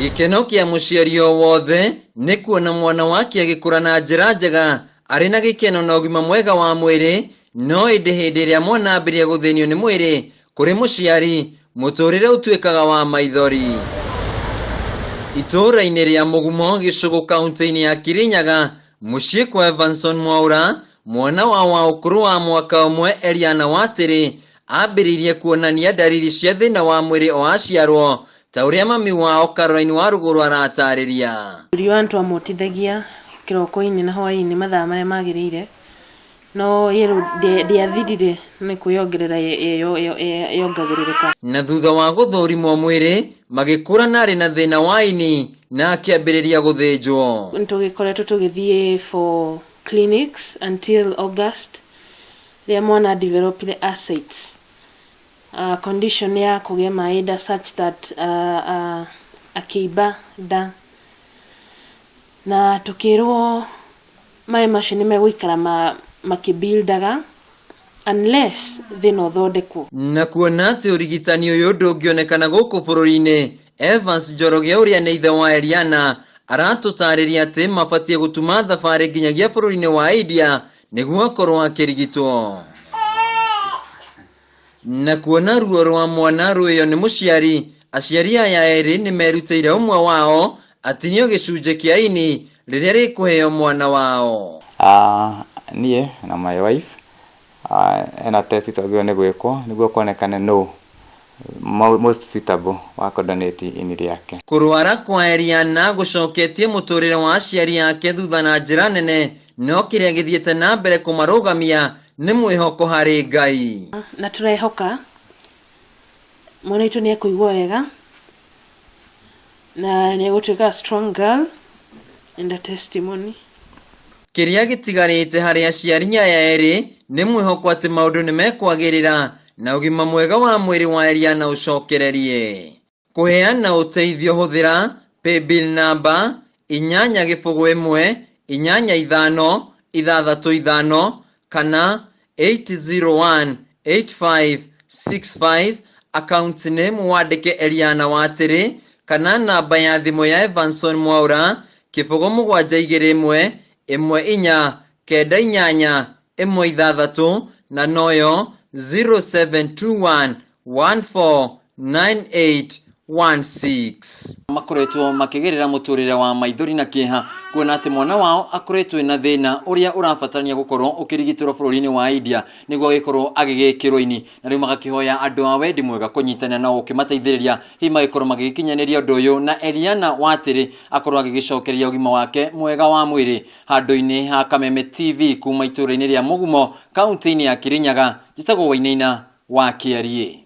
Gĩkeno kĩa mũciari o wothe nĩ kuona mwana wake agĩkũra na njĩra njega arĩ na gĩkeno na ũgima mwega wa mwĩrĩ, no ĩndĩ hĩndĩ ĩrĩa mwana ambĩrĩria gũthĩnio nĩ mwĩrĩ, kũrĩ mũciari, mũtũrĩre ũtuĩkaga wa maithori. Itũũra-inĩ rĩa Mũgumo, Gĩcũgũ, kaunti-inĩ ya Kirinyaga, mũciĩ kwa Evanson Mwaũra, mwana wao wa ũkũrũ wa mwaka ũmwe Eliana Watĩrĩ ambĩrĩirie kuonania ndariri cia thĩna wa mwĩrĩ o aciarwo, ta ũrĩa mami wao Caroline Warũgũrũ aratarĩria. Riũa nĩtwamotithagia kĩroko-inĩ na hwaĩ-inĩ mathaa marĩa magĩrĩire, no yellow ndĩathirire nĩ kwĩyongerera yongagĩrĩrĩka. Na thutha wa gũthũrimwo mwĩrĩ, magĩkũrana arĩ na thĩna wa ini na akĩambĩrĩria gũthĩnjwo. Nĩtũgĩkoretwo tũgĩthiĩ for clinics until August rĩrĩa mwana developire ascites, condition ya kũgĩa maĩ nda such that akĩimba nda na tũkĩrwo maĩ macio nĩ megũikara makĩ buildaga unless thĩna ũthondekwo. Na kuona atĩ ũrigitani ũyũ ndũngĩonekana gũkũ bũrũri-inĩ, Evans Njoroge ũrĩa nĩ ithe wa Eliana aratũtarĩria atĩ mabatiĩ gũtuma thabarĩ nginyagia bũrũri-inĩ wa India nĩguo akorwo akĩrigitwo. Na kuona ruo rwa mwana rwĩyo nĩ mũciari, aciari aya erĩ nĩ merutĩire ũmwe wao atinio gĩcunjĩ kĩa ini rĩrĩa rĩkũheo mwana wao. Niĩ na my wife hena test twagĩrĩirwo nĩ gwĩkwo nĩguo kuonekane nũ most suitable wa kũ donate ini rĩake. Kũrwara kwa Eliana gũcoketie mũtũrĩre wa aciari ake thutha na njĩra nene, no kĩrĩa gĩthiĩte na mbere kũmarũgamia nĩ mwĩhoko harĩ Ngai. Na tũrehoka mwana witũ nĩ ekũigua wega na nĩ egũtuĩka a strong girl and a testimony. Kĩrĩa gĩtigarĩte harĩ aciari aya erĩ nĩ mwĩhoko atĩ maũndũ nĩ mekwagĩrĩra na ũgima mwega wa mwĩrĩ wa Eliana ũcokererie. Kũheana ũteithio hũthĩra paybill namba 8 0 1 8 5 6 5 kana 8018565, account name wandĩke Eliana Watĩrĩ, kana namba ya thimũ ya Evanson Mwaũra 0 7 2 1 1 4 9 8 1 6 na noyo 0721 149816. Makoretwo makĩgerera mũtũrĩre wa maithori na kĩeha kuona atĩ mwana wao akoretwo na thĩna ũrĩa ũrabatarania gũkorwo ũkĩrigitĩrwo bũrũri-inĩ wa India nĩguo agĩkorwo agĩgĩkĩrwo ini, na rĩu magakĩhoya andũ a wendi mwega kũnyitanĩra nao gũkĩmateithĩrĩria hihi magĩkorwo magĩgĩkinyanĩria ũndũ ũyũ na Eliana Watĩrĩ akorwo agĩgĩcokereria ũgima wake mwega wa mwĩrĩ. Handũ-inĩ ha Kameme TV kuma itũũra-inĩ rĩa Mũgumo, kaunti-inĩ ya Kirinyaga, njĩtagwo Wainaina wa Kĩariĩ.